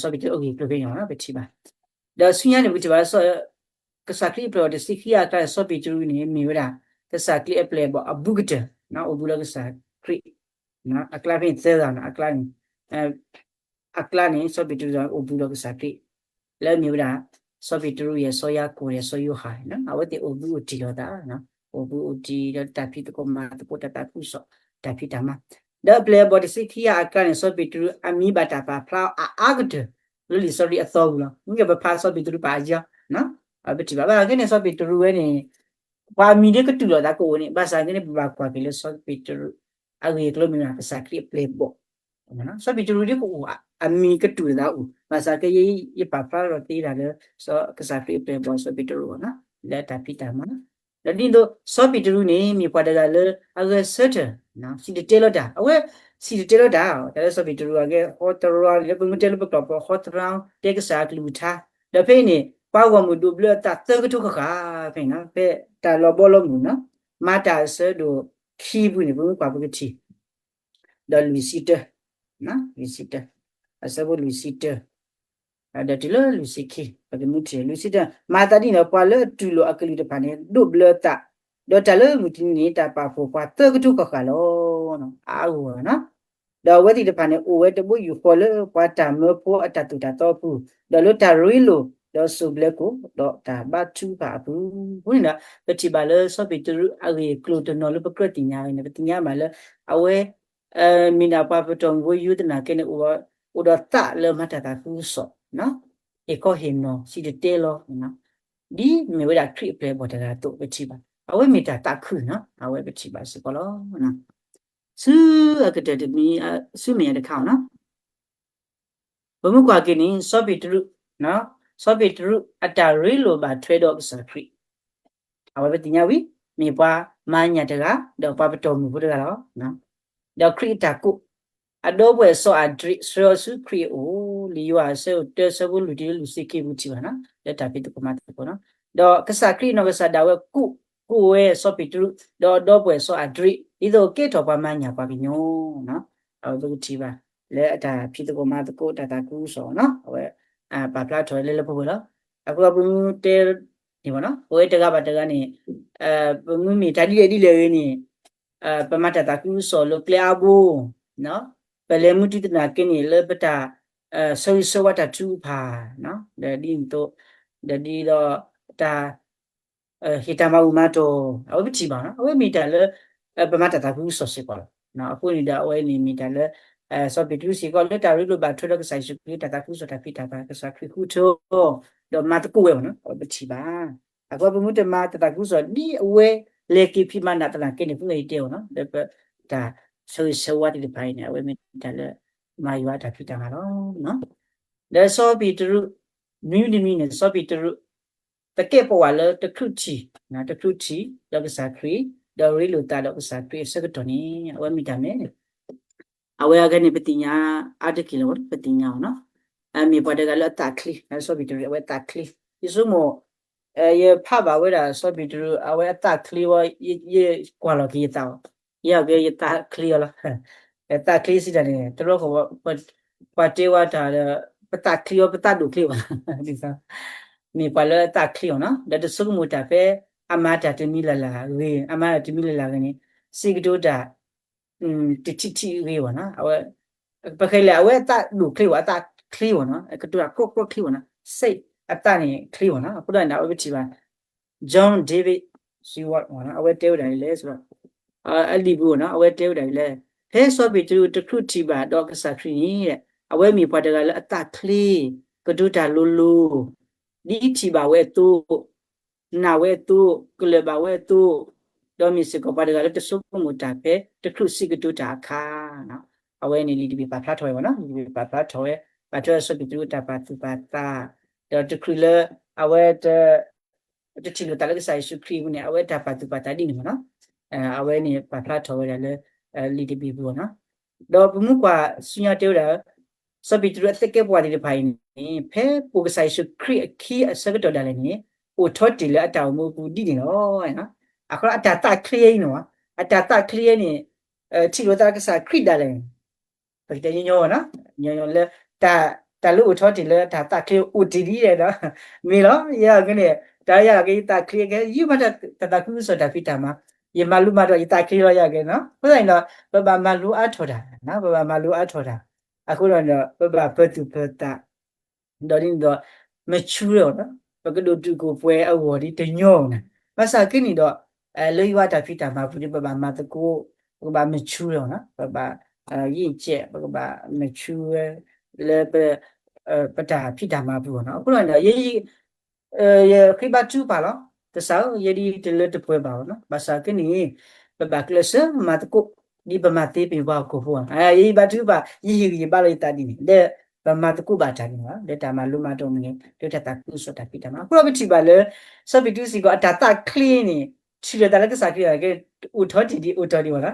စီၤပ့းတရူးအဂ့ၢ်အကျိၤဖဲန့ၣ်နီၤ ပထံၣ်ဘၣ်. ဒီးဆူညါန့ၣ် ပကထံၣ်ဘၣ် ကစၢ်ခရံာ်အပျဲၢ်အဘီၣ်တဆံခံဂၤအကျါန့ၣ် စီၤပ့းတရူးန့ၣ် မ့ၢ်ဝဲဒၣ် ကစၢ်ခရံာ်အပျဲၢ်အဘီၣ်အဘူးကတၢၢ် အိၣ်ဘူးလၢကစၢ်ခရံာ် အကျါဖဲန့ၣ်သၢဂၤနီၤ အကျါန့ၣ် အကျါန့ၣ် စီၤပ့းတရူးအိၣ်ဘူးဒီးကစၢ်ခရံာ် လၢမ့ၢ်ဝဲဒၣ် စီၤပ့းတရူးယဲၢ် စီၤယၤကိာ်ယဲၢ် စီၤယိၤဟၣ်န့ၣ် အဝဲသ့ၣ်အိၣ်ဘူးအိၣ်တံၢ်လိာ်သး အိၣ်ဘူးအိၣ်တံၢ်ဒီးတၢ်ဖံးသကိးမၤသကိးတၢ်သးခုကစီၣ် တၢ်ဖံးတၢ်မၤ ဒီးအပျဲၢ်အဘီၣ်တဆံခံဂၤအကျါန့ၣ် စီၤပ့းတရူးအမံၤဘၣ်တၢ်ပာ်ဖျါအါအါကတၢၢ် လၢလံာ်စီဆှံအသီပူၤလီၤ. မ့ၢ်ကပဖးစီၤပ့းတရူးပာ်အယီၤ, အဝဲပထံၣ်ဘၣ်. ဘၣ်ဆၣ်က့န့ၣ် စီၤပ့းတရူးဝဲန့ၣ် ပှၤအမံၤဒ်ကတူၢ်လိာ်သးကအိၣ်န့ၣ်, ဘၣ်ဆၣ်က့န့ၣ် ပဘၣ်ကွၢ်က့ၤလၢစီၤပ့းတရူး အဂ့ၢ်အကျိၤမ့ၢ်ဝဲဒၣ်ကစၢ်ခရံာ်အပျဲၢ်အဘီၣ် စီၤပ့းတရူးဒ်ကအိၣ် အမံၤကတူၢ်လိာ်သးအိၣ်, ဘၣ်ဆၣ်က့ ယ ယပာ်ဖျါထီၣ်သ့ဒၣ်လၢ စီၤ ကစၢ်ခရံာ်အပျဲၢ်အဘီၣ် စီၤပ့းတရူးန့ၣ် လၢတၢ်ဖံးတၢ်မၤန့ၣ်, ဒီးဒ်သိး စီၤပ့းတရူးန့ၣ် မ့ၢ်ပှၤတဂၤလၢအဂဲၤဆၢထၢၣ် စံၣ်တဲၤတဲလီၤတၢ်, အဝဲစံၣ်တဲၤတဲလီၤတၢ်, တၢ်လၢစီၤပ့းတရူးအဂ့ၢ် ဟီတရံးန့ၣ် လၢပမ့ၢ်တဲလၢပကျိာ်ပူၤ ဟီတရံး တဲကစၢ်အကလုၢ်ကထါ, ဒီးဖဲအံၤန့ၣ် ပှၤဂီၢ်မုၢ်ဒိးဘျၢအသးသၢကထိဃၣ်ဃၣ် ဖဲန့ၣ် ဖဲတၢ်လီၤဘီလီၤမုၢ်န့ၣ်, မၤတၢ်အဆၢဒိၣ်ခံပူၤန့ၣ် ပမ့ၢ်ကွၢ်ပကထံၣ် ဒီးလွံၢ်ဆံတၢ, လွံၢ်ဆံတၢ, အဆၢဖိလွံၢ်ဆံတၢ, ဒီးတုၤလၢလွံၢ်ဆံခံ ပကမ့ၢ်ထံၣ် လွံၢ်ဆံတၢ, မၤသးဒ်န့ၣ်ဒီး ပှၤလၢအတူၢ်လိာ်အကလုၢ်တဖၣ်န့ၣ် ဒိးဘျၢအသး, ဒီးတၢ်လၢမုၢ်တနံၤန့ၣ် တၢ်ပာ်ဖှိၣ်ပှၤသၢကထိဃၣ်ဃၣ်လီၤ. အါဂီၢ်ဂီၢ်န့ၣ်, ဒီးအဝဲသ့ၣ်တဖၣ်န့ၣ် အိၣ်ဝဲတဘိယူၢ်ဃီလၢပှၤတၢ်မၢဖိအတၢ်သိၣ်တၢ်သီအပူၤ, ဒီးလၢတၢ်ရ့လိာ် ဒီးစိၢ်ဘျဲကိၣ် ဒီးတၢ်ဘါထုကဖၣ်အပူၤန့ၣ်ဒီး ပထံၣ်ဘၣ်လၢစီၤပ့းတရူးအဂ့ၢ်အကျိၤတနီၤလၢပကြၢးသ့ၣ်ညါဝဲန့ၣ် ပသ့ၣ်ညါဘၣ်လၢ အဝဲ မ့ၢ်ဒၣ်ပှၤပတီၢ်မုၢ်ဖိယိသနာ်က့န့ၣ် အိၣ်ဒီးသးလၢမၤတၢ်သးခုကစီၣ်, ဟ့ၣ်ခီဟ့ၣ်နီၤ စံၣ်တဲၤတဲလီၤ, ဒ်မ့ၢ်ဝဲဒၣ်ခရံာ်အပျဲၢ်အဘီၣ်တဂၤအသိး ပထံၣ်ဘၣ်. အဝဲမ့ၢ်တၢ်သးခုန့ၣ် အဝဲပထံၣ်ဘၣ်စ့ၢ်ကီးလီၤ. ဆူအကတၢၢ်တမံၤ ဆူမဲာ်ညါတခါန့ၣ် ပမ့ၢ်ကွၢ်က့ၤန့ၣ် စီၤပ့းတရူး, စီၤပ့းတရူးအတၢ်ရ့လိာ်ဘၣ်ထွဲဒီးကစၢ်ခရံာ်, အဝဲပသ့ၣ်ညါဝံၤ မ့ၢ်ပှၤမၤညၣ်တဂၤ ဒီးပှၤပတီၢ်မုၢ်ဖိတဂၤလီၤ. ဒီးခရံာ်အတၢ်ကိး အဒီပုၢ်ဝဲၢ်စီၤအၤဒြံး ဆှၢအီၤဆူခရံာ်အအိၣ်, လံာ်ယိၤဟၣ်အဆၢဒိၣ်တၢ အဆၢဖိလွံၢ်တုၤလၢလွံၢ်ဆံခံပူၤထံၣ်ဘၣ်န့ၣ် လၢတၢ်ဖံးသကိးမၤသကိးန့ၣ်, ဒီးကစၢ်ခရံာ်နီၢ်ကစၢ်ဒၣ်ဝဲကိး ကိးဝဲစီၤပ့းတရူး ဒီးအဒီပုၢ်ဝဲၢ်စီၤအၤဒြံး ဒ်သိးကဲထီၣ်ပှၤမၤညၣ်ပှၤကညီန့ၣ်, အဝဲပကထံၣ်ဘၣ် လၢအတၢ်ဖံးသကိးမၤသကိး တၢ်သးခုကစီၣ်န့ၣ် အဝဲ ပာ်ဖျါထီၣ်ဝဲလၢလၢပှဲၤပှဲၤလီၤ. အဃိပမ့ၢ်တဲန့ၣ် ပဝဲတဂၤဘၣ်တဂၤန့ၣ် ပမ့ၢ်မ့ၢ်တၢ်ဒ်လဲၣ်ဒ်လဲၣ်ဂ့ၤန့ၣ် ပမၤတၢ်သးခုကစီၣ်လၢကျဲအါဘိ, ပလဲၤမူတုၤသနာ်က့န့ၣ် လၢပတၢ်ဆၢဂ့ၤဆၢဝါတၢ်ထုကဖၣ်, ဒီးဒ်သိး ဒီးဒ်ဒီးတၢ် ဟ့ၣ်တၢ်မၤဘူၣ်မၤတီၢ် အဝဲပထံၣ်ဘၣ်န့ၣ် အဝဲမ့ၢ်တၢ်လၢ ပမၤတၢ်သးခုကစီၣ်စ့ၢ်ကီးလီၤ. အဃိန့ၣ်ဒီးအဝဲန့ၣ်မ့ၢ်တၢ်လၢ စီၤပ့းတရူးစ့ၢ်ကီးလၢတၢ်ရ့လိာ်ဘၣ်ထွဲဒီးကစၢ်ယ့ၣ်ၡူးခရံာ် တၢ်သးခုကစီၣ်တၢ်ဖံးတၢ်မၤ ကစၢ်ခရံာ်ဃုထၢအီၤ ဒီးမၤသကိးဝဲန့ၣ် အဝဲပထံၣ်ဘၣ်. အဃိပမ့ၢ်တမၤတၢ်သးခုကစီၣ်ဒ်အဝဲလဲၤက့ၤဖံးမၤနၢၤသနာ်က့န့ၣ် ဖဲယတဲအီၤန့ၣ် လၢပတၢ်ဆၢဂ့ၤဆၢဝါသ့ၣ်တဖၣ်အံၤန့ၣ် အဝဲမ့ၢ်တၢ်လၢ မၤယွၤအတၢ်ဖံးတၢ်မၤလီၤ. ဒီးစီၤပ့းတရူး မနုၤတမံၤန့ၣ် စီၤပ့းတရူး သကဲးပဝးလၢတချုးထံၣ်, တချုးထံၣ်ဒီးကစၢ်ခရံာ်, ဒီးရ့လိာ်သးဒီးကစၢ်ခရံာ်အဆၢကတီၢ်န့ၣ် အဝဲမ့ၢ်တၢ်မနုၤလဲၣ်. အဝဲအဂ့ၢ်န့ၣ် ပသ့ၣ်ညါအါတက့ၢ်လီၤ, ပသ့ၣ်ညါအီၤန့ၣ် မ့ၢ်ပှၤတဂၤလၢအသးချ့, စီၤပ့းတရူးအဝဲအသးချ့, ယဆိကမိၣ် ယဖးဘၣ်ဝဲဒၣ်စီၤပ့းတရူး အဝဲအသးချ့ဝဲ, ယကွၢ်လီၤက့ၤယသးအီၤ, ယကဲယသးချ့အီၤလီၤ. သးချ့စံးတၢ်န့ၣ် တဘျီဃီ ပှၤတဲဝဲတၢ်ဒီး ပသးချ့အီၤ ပသးဒိၣ်ချ့ဘၣ်, မ့ၢ်ပှၤလၢအသးချ့အီၤန့ၣ် ဒီးတဆိကမိၣ်တၢ်ဖဲ အမၤတၢ်တမံၤလၢ်လၢ်ဂ့ၤ, အမၤတၢ်တမံၤလၢ်လၢ်ဂ့ၤန့ၣ် စံးကတိၤတၢ် တထံၣ်ထံၣ်ဂ့ၤဘၣ်န့ၣ်, အဝဲ ပဃဲလၢအဝဲအသးဒိၣ်ချ့ဘၣ်, အသးချ့ဘၣ်န့ၣ်, ကတိၤတၢ်ကျီကျီချ့ဘၣ်န့ၣ်, စ့ၢ်အသးန့ၣ်ချ့ဘၣ်န့ၣ်, အဃိသတးန့ၣ် အဝဲပထံၣ်ဘၣ် John David Seward န့ၣ် အဝဲတဲဝဲဒၣ်ဒ်လဲၣ်, အလံာ်ပူၤန့ၣ် အဝဲတဲဝဲဒၣ်ဒ်လဲၣ်, ဖဲစီၤပ့းတရူးတချုးထံၣ်ဘၣ်ဒီးကစၢ်ခရံာ်န့ၣ် အဝဲမ့ၢ်ပှၤတဂၤလၢအသးချ့, ကတိၤတၢ်လိၤလိၤ, ဒ်ထံၣ်ဘၣ်ဝဲအသိး နာ်ဝဲအသိး, ကလၢာ်ဘၣ်ဝဲအသိး, ဒီးမ့ၢ်စ့ၢ်ကီးပှၤတဂၤလၢတဆိကမိၣ်တၢ်ဖဲတချုးစံးကတိၤတၢ်အခါ, အဝဲန့ၣ်လံာ်တဘ့ၣ်ပာ်ဖျါထီၣ်ဝဲဘၣ်န့ၣ်, လံာ်တဘ့ၣ်ပာ်ဖျါထီၣ်ဝဲ ဘၣ်ထွဲစီၤပ့းတရူးအတၢ်ပာ်သူၣ်ပာ်သး, ဒီးတချုးလၢ အဝဲ တထံၣ်လိာ်သးလၢကစၢ်ယ့ၣ်ၡူးခရံာ်အပူၤန့ၣ် အဝဲတၢ်ပာ်သူၣ်ပာ်သးဒ်န့ၣ်မ့ၢ်န့ၣ်, အဝဲန့ၣ်ပာ်ဖျါထီၣ်ဝဲဒၣ်လၢ လံာ်တဘ့ၣ်ပူၤန့ၣ်, ဒီးပမ့ၢ်ကွၢ်ဆူညါတဲဝဲဒၣ် စီၤပ့းတရူးအသကဲးပဝးသ့ၣ်တဖၣ်အံၤန့ၣ် ဖဲပိာ်ကစၢ်ယ့ၣ်ၡူးခရံာ်အခံအဆၢကတီၢ်ဒၣ်လဲာ်န့ၣ် အိၣ်ထီတ့ၢ်လၢအတၢ်အိၣ်မူအပူၤဒ်န့ၣ်လီၤ. အဃိအတၢ်သးချ့အံၤန့ၣ်, အတၢ်သးချ့အံၤန့ၣ် ထံၣ်လိာ်သးလၢကစၢ်ခရံာ်ဒၣ်လဲာ်န့ၣ် ပကတဲညီညီန့ၣ်, ညီညီလၢ တၢ်လၢအိၣ်ထီတ့ၢ်လၢတၢ်သးချ့အိၣ်တ့ၢ်ဒ်လဲၣ်ဒီး မ့ၢ်လီၤ. ယဲအဂ့ၢ်န့ၣ် တၢ်လၢယဲအဂ့ၢ်ယသးချ့ကဲ ယုၢ်မၤတၢ်သးခုကစီၣ်တၢ်ဖံးတၢ်မၤ, ယမၤလိမၤဒိးယသးချ့လီၤယဲအဂ့ၢ်န့ၣ်. အဃိသတးန့ၣ်ဒီး ပဘၣ်မၤလိအါထီၣ်တၢ်, ပဘၣ်မၤလိအါထီၣ်တၢ်, အဃိဒီး ပဘၣ်ပၢၤသူၣ်ပၢၤသး ဒီးဒ်န့ၣ်ဒီး mature အီၤန့ၣ်, ပကဒိၣ်တုာ်ခိၣ်ပှဲၤအဂီၢ်ဒ်တညီဘၣ်န့ၣ်. ဘၣ်ဆၣ်က့န့ၣ်ဒီး လၢယွၤအတၢ်ဖံးတၢ်မၤပူၤဒီး ပဘၣ်မၤသကိး, ပကဘၣ် mature အီၤန့ၣ်, ပဘၣ် ရင့်ကျက်, ပကဘၣ် mature လၢပ ပတၢ်ဖံးတၢ်မၤပူၤအီၤနီၤ. အဃိဒီး ယဃ့ဘါထုကဖၣ်လီၤ. ကစၢ်ဧၢ, ယဲဒ်တလၢတပှဲၤဘၣ်အီၤနီၤ. ဘၣ်ဆၣ်က့န့ၣ် ပဘၣ်ကျဲးစၢးမၤသကိး ဒ်ပမၤသ့ပှၤဟီၣ်ခိၣ်ဖိဧါ. ယဘါထုကဖၣ်, ယဟ့ၣ်ဂံၢ်ယဘါလီၤယသးဒ်န့ၣ် ဒီး ပမၤသကိးဘၣ်တၢ်န့ၣ်လီၤ. ဒီးတၢ်မၤလိမၤဒိးမ့ၢ်ဂ့ၤ, ဒီးတၢ်သးခုကစီၣ်တၢ်ဖံးတၢ်မၤ. အဃိဒီးပထံၣ်ဘၣ်လၢ စီၤပ့းတရူးစ့ၢ်ကီး အတၢ်သးချ့န့ၣ် ထံၣ်လိာ်သးလၢကစၢ်ခရံာ်အဂ့ၢ် အိၣ်ထီၣ်တ့ၢ်ဒံး အိၣ်ထီၣ်ဒံးဘၣ်လီၤ.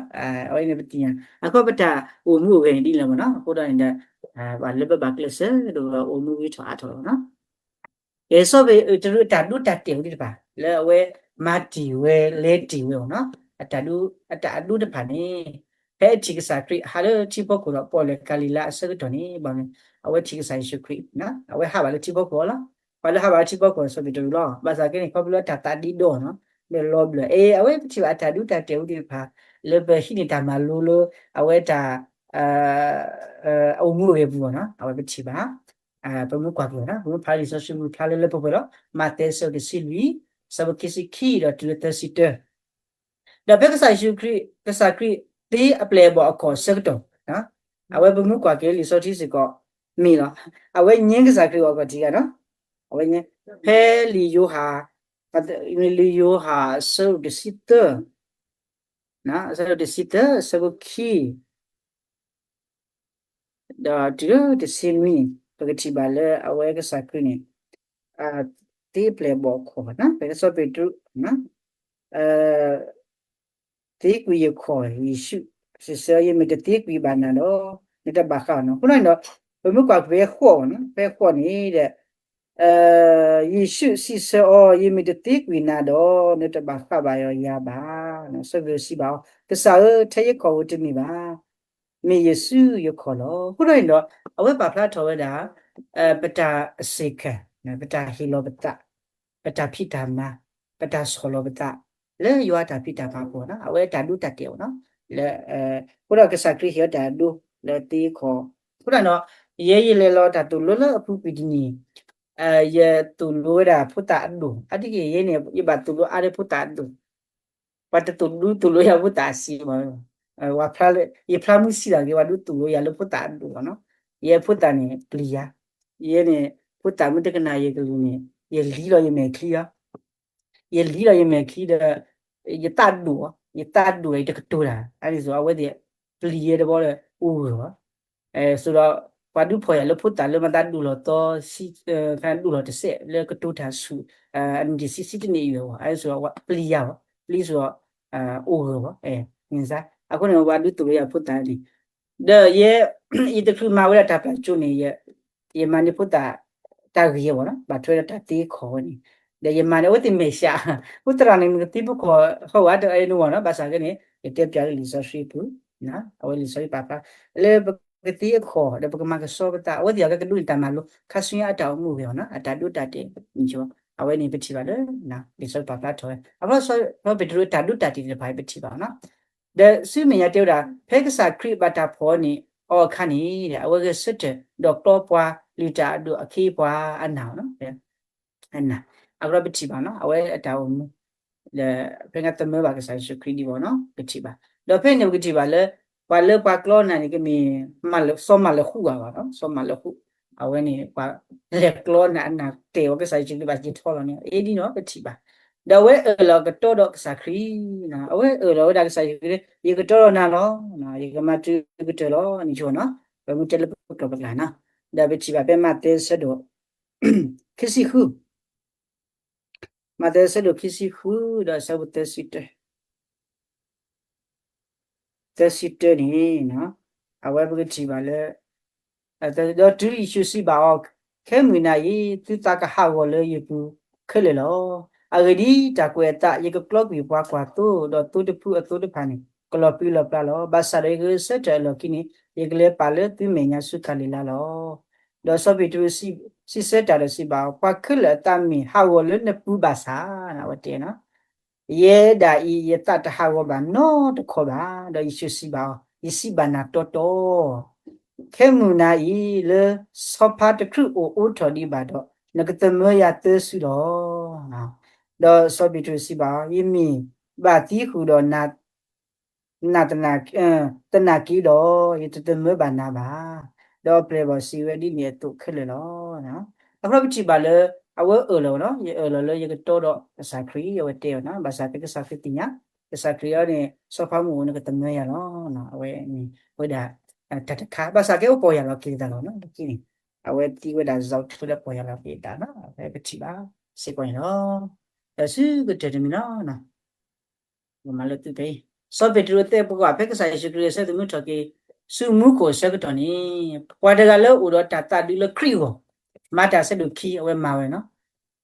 အဝဲန့ၣ်ပသ့ၣ်ညါ, အဃိပတၢ်အိၣ်မူအိၣ်ဂဲၤန့ၣ်ဒ်လဲၣ်မ့ၢ်နီၤ. အဃိဒီးန့ၣ်ဒီး ပှၤလၢပဘၣ်ကျဲးစၢးဒီးအိၣ်မူဂ့ၤထီၣ်အါထီၣ်လီၤနီၤ. ကဲ စီၤပ့းတရူးအတၢ်ဒိတၢ်တဲာ်ဝဲသ့ၣ်တဖၣ် လၢအဝဲမၤတ့ၢ်ဝဲလဲၤတ့ၢ်ဝဲအီၤနီၤ. အတၢ်ဒိ, အတၢ်အဒိတဖၣ်န့ၣ် ဖဲအထံၣ်ကစၢ်ခရံာ်ဟးလၢထံဖီခိၣ်ဒီး ပီၣ်လဲၣ်ကၤလံၤလါအဆၢကတီၢ်န့ၣ် ဘၣ်မနုၤ အဝဲထံၣ်ကစၢ်ယ့ၣ်ၡူးခရံာ်, အဝဲဟးဘၣ်လၢထံဖီခိၣ်လီၤ. ပှၤလၢဟးဘၣ်လၢထံဖီခိၣ် စီၤပ့းတရူးလီၤ. ဘၣ်ဆၣ်က့န့ၣ် ခီဖျိအတၢ်သးဒ့ဒီနီၤ, လၢလီၤဘျၢၣ် အဲ အဝဲပထံၣ်ဘၣ်အတၢ်ဒိတၢ်တဲာ်ဝဲသ့ၣ်တဖၣ် လၢပဟံးန့ၢ်တၢ်မၤလိလၢ အဝဲတၢ် အအိၣ်မူအိၣ်ဂဲၤပူၤအီၤနီၤ. အဝဲပထံၣ်ဘၣ် ပမ့ၢ်ကွၢ်ကွံာ်ဝဲဒၣ် ပမ့ၢ်ဖးလံာ်စီဆှံပူၤ ဖျါလၢလၢပှဲၤပှဲၤလီၤ. မးသဲအဆၢတဆံလွံၢ် အဆၢဖိခံဆံခံဒီးတုၤလၢသၢဆံတၢ ဒီးဖဲကစၢ်ယ့ၣ်ၡူးခရံာ်, ကစၢ်ခရံာ်သ့အပျဲၢ်အဘီၣ်အခီၣ်အဆၢကတီၢ်, အဝဲပမ့ၢ်ကွၢ်က့ၤလံာ်စီဆှံစ့ၢ်ကီး မ့ၢ်လီၤ. အဝဲညါကစၢ်ခရံာ်အီၤကီၢ်ထံးဂၤနီၤ, အဝဲညါ ဖဲလံာ်ယိၤဟၣ်, လံာ်ယိၤဟၣ်အဆၢဒိၣ်တဆံသၢ, အဆၢဒိၣ်တဆံသၢ အဆၢဖိခံ ဒီးတုၤလၢတဆံနွံန့ၣ် ပကထံၣ်ဘၣ်လၢအဝဲကစၢ်ခရံာ်န့ၣ် သ့အပျဲၢ်အဘီၣ်အခီၣ်, ဖဲစီၤပ့းတရူး သ့ကွံာ်ယခီၣ်, ယ့ၣ်ၡူးစံးဆၢ, ယမ့ၢ်တသ့ကွံာ်ဘၣ်နၤဒီး နတဘၣ်ဃးဘၣ်နီၤ. အဃိန့ၣ်ဒီး ပမ့ၢ်ကွၢ်ဖဲဃီၣ်, ဖဲဃီၣ်န့ၣ်ဒီး ယ့ၣ်ၡူးစံးဆၢအီၤ, ယမ့ၢ်တသ့ကွံာ်နၤဒီး နတဘၣ်ဃးဘၣ်ယၤဘၣ်. စီၤပ့းတရူးစံးဘၣ်အီၤ, ကစၢ်ဧၢ, ထဲယခီၣ်ဧိၤတမ့ၢ်ဘၣ်, မ့ၢ်ယစုယခီၣ်လီၤ. အဃိဒီးန့ၣ်ဒီး အဝဲပာ်ဖျါထီၣ်ဝဲဒၣ် ပတၢ်အစ့ၢ်ကီး, ပတၢ်ဟ့ၣ်လီၤပသး, ပတၢ်ဖံးတၢ်မၤ, ပတၢ်ဆီၣ်လီၤပသး လၢယွၤအတၢ်ဖံးတၢ်မၤအပူၤနီၤ. အဝဲတၢ်ဒိတၢ်တဲာ်အီၤနီၤ, လၢ အဃိဒီးကစၢ်ခရံာ်ဟ့ၣ်အီၤတၢ်ဒိလၢသ့ခီၣ်. အဃိဒီးနီၤ, ယဲယလဲၤလီၤတၢ်သိၣ်လိလၢအပူၤကွံာ်တနံၤ, ယသိၣ်လိဝဲဒၣ်ဖိသၣ်အဒိၣ်, အါတက့ၢ်ယဲန့ၣ် ယဘၣ်သိၣ်လိအါလၢဖိသၣ်အဒိၣ်, ပှၤတသိၣ်ဒူသိၣ်လိယၤဖိသၣ်အဆံးဘၣ်, ယဖျါမုၢ်ဆံးတၢ်ဂ့ၤ ပှၤဒူသိၣ်လိယၤလၢဖိသၣ်အဒိၣ်လီၤနီၤ. ယဲဖိသၣ်န့ၣ် ပျံၤယၤ, ယဲန့ၣ် ဖိသၣ်မ့ၢ်တကနၣ်ယကလုၢ်န့ၣ် ယလံလီၤယမဲာ်ချံလီၤ ယလံလီၤယမဲာ်ချံဒီး ယသးဒိၣ်, ယသးဒိၣ်ဒီးယတကတိၤတၢ်, အဒ်သိးအဝဲသ့ၣ် ပျံၤယဲတဘျီဒီး အိၣ်ဂၢၢ်ဘၣ်. ဆိုတော့ ပှၤဒုးဖီၣ်ယၤလၢဖိသၣ်လၢမၤသးဒိၣ်လီၤသီ, ဒိၣ်လီၤတစဲး လၢကတိၤတၢ်ဆူၣ်, အနံၣ်တဆံတနံၣ်အံၤဘၣ်, အဒ်သိးပျံၤယၤဘၣ်, ပျံၤဆိုတော့ အိၣ်ဂၢၢ်ဘၣ်, အဃိန့ၣ် ပှၤဒုးသိၣ်လိယၤဖိသၣ်န့ၣ် ဒီးယဲ ယတချုးမၤဝဲဒၣ်တၢ်ပျၢ်ကၠိန့ၣ် ယမၤန့ၢ်ဖိသၣ်တၢ်ဂ့ၤအဂီၢ်နီၤ, ဘၣ်ထွဲဒီးတၢ်သ့ခီၣ်ဝဲန့ၣ်, ဒီးယမၤန့ၢ်အဝဲသ့ၣ်မဲာ်ဆှး, ဖိသရၣ်န့ၣ် နကသ့ဖိခီၣ်ဟီၣ်ဝဲတအဲၣ်နဝီနီၤ, ဘၣ်ဆၣ်ကဲန့ၣ် ယတဲပျးလၢလံာ်စီဆှံပူၤ, အဝဲလံာ်စီဆှံပာ်ဖျါ လၢပကသ့အခီၣ် ဒီးပကမၤကဆှီပသး, အဝဲသ့ၣ်အကဒိးန့ၢ်တၢ်မၤလိ ခါဆူညါအတၢ်အိၣ်မူအိၣ်ဂဲၤအီၤနီၤ, အတၢ်ဒိတၢ်တဲာ်, အဝဲန့ၣ်ပထံၣ်ဘၣ်လၢ လံာ်စီဆှံပာ်ဖျါထီၣ်ဝဲ, အဃိစီၤပ့းတရူးအတၢ်ဒိတၢ်တဲာ်သ့ၣ်တဖၣ်အံၤပထံၣ်ဘၣ်အီၤနီၤ. ဒီးဆူမဲာ်ညါတဲဝဲဒၣ် ဖဲကစၢ်ခရံာ်ဘၣ်တၢ်ဖီၣ်န့ၢ်အီၤအခါန့ၣ် အဝဲဂဲၤဆၢထၢၣ် ဒီးကျီပှၤလုၢ်တၢ်အဒိၣ်အခ့အပှၤအနၢ်နီၤ, အနၢ်, အဃိဒီးပထံၣ်ဘၣ်နီၤ အဝဲအတၢ်အိၣ်မူ ဒီးဖဲန့ၣ်သမၢဘၣ်ကစၢ်ယ့ၣ်ၡူးခရံာ်ဒံးဘၣ်နီၤ ပထံၣ်ဘၣ်. ဒီးဖဲန့ၣ်ပကထံၣ်ဘၣ်လၢ ပှၤလၢပှၤကျီနၢ်န့ၣ်ကမ့ၢ် စီၤမၤလၢဃူဂၤဘၣ်နီၤ, စီၤမၤလၢဃူ, အဝဲန့ၣ် ပှၤလဲၤကျီနၢ်အနၢ်တဲာ်ဝဲကစၢ်ယ့ၣ်ၡူးခရံာ်ဘၣ်စံးထီလီၤန့ၣ် အ့ဒ်န့ၣ်ပထံၣ်ဘၣ်. ဒီးအဝဲအၢၣ်လီၤကတီဒီးကစၢ်ခရံာ်, အဝဲအၢၣ်လီၤဝဲဒၣ်ကစၢ်ယ့ၣ်ၡူးခရံာ် ယကတီဒီးနၤလီၤ, ယကမၤတုၤကတၢၢ်လီၤန့ၣ်နီၤ, ပမ့ၢ်တဲလၢပကျိာ်ပကျါနီၤ, ဒီးပထံၣ်ဘၣ်ဖဲမးသဲဆၢဒိၣ် ခံဆံဃု မးသဲဆၢဒိၣ်ခံဆံဃု ဒီးဆၢဖိသၢဆံတၢ, သၢဆံတၢန့ၣ် အဝဲပကထံၣ်ဘၣ်လၢ ဒီးတုၤယ့ၣ်ၡူးစံးဘၣ်အီၤ, ခဲမုၢ်နၤအံၤ သုသးကဟးဂီၤလၢယပူၤခဲလၢာ်လီၤ. အဂ့ၢ်ဒ်အံၤ, တၢ်ကွဲးအသး ယကကျီကွံာ်ပှၤကွၢ်သိ, ဒီးသိတဖုအသိတဖၣ်န့ၣ် ကလီၤပြံလီၤပြါလီၤ. ဘၣ်ဆၣ်ဒီးယဂဲၤဆၢထၢၣ်အလီၢ်ခံန့ၣ် ယကလဲၤပာ်လၢသုမဲာ်ညါဆူကၤလံၤလါလီၤ. ဒီးစီၤပ့းတရူးစံးဆၢတၢ်ဒီးစံးဘၣ်အီၤ, ပှၤခဲလၢာ်အသးမ့ၢ်ဟးဂီၤလၢနပူၤဘၣ်ဆၣ်, အဝဲတဲ ယဲဒၣ်အံၤ ယသးတဟးဂီၤဘၣ်နီတခီဘၣ်. ဒီးယ့ၣ်ၡူးစံးဘၣ်အီၤ, ယစံးဘၣ်နၤတီတီ, ခဲမုၢ်နၤအံၤ လၢဆီဖါတခရူၣ်အိၣ်အိးထီၣ်ဒံးဘၣ်ဒီး နကသမၢယၤသၢစုလီၤ. ဒီးစီၤပ့းတရူးစံးဘၣ်အီၤ, ယမ့ၢ်ဘၣ်သံဃုာ်ဒီးနၤ နၤသနာ်က့ဒီး ယတသမၢဘၣ်နၤဘၣ်. ဒီးပျဲၢ်ဘၣ်စံးဝဲဒ်န့ၣ်အသိးခဲလၢာ်လီၤ. အဃိပထံၣ်ဘၣ်လၢ အဝဲအၢၣ်လီၤဝဲလီၤ, ယအၢၣ်လီၤလၢယကတီဒီးကစၢ်ခရံာ် အဝဲတဲဝဲလီၤ. ဘၣ်ဆၣ်က့ ကစၢ်ခရံာ်သ့ၣ်ညါ, ကစၢ်ခရံာ်အံၤန့ၣ် စီၤပၤမုၣ်အိၣ်န့ၣ် ကသမၢယၤလီၤ. အဝဲန့ၣ်ဝဲဒၣ် တၢ်တခါ, ဘၣ်ဆၣ်က့ အိၣ်ပီၢ်ယၢ်လီၤက့ၤသးလီၤ. လၢခံန့ၣ် အဝဲသံဝဲဒၣ် စီၤထၢလၢပီၢ်ယၢ်လီၤက့ၤသးလီၤ. အဝဲပထံၣ်ဘၣ်စ့ၢ်ကီးန့ၣ်လီၤ. ဒီးဆူကတၢၢ်တမံၤလီၤ. မၤလၢသုဖဲအံၤ, စီၤပ့းတရူးတဲပှၤ ဖဲကစၢ်ယ့ၣ်ၡူးခရံာ်အဆၢသးမုၢ်ထီၣ်က့ၤ ဆူမူခိၣ်အဆၢကတီၢ်န့ၣ်, ပှၤတဂၤလၢအိၣ်ဒီးတၢ်သးဒူလၢခရံာ်အဂီၢ်, မၤတၢ်ဆၢဒိၣ်ခံ အဝဲမၤဝဲလီၤ.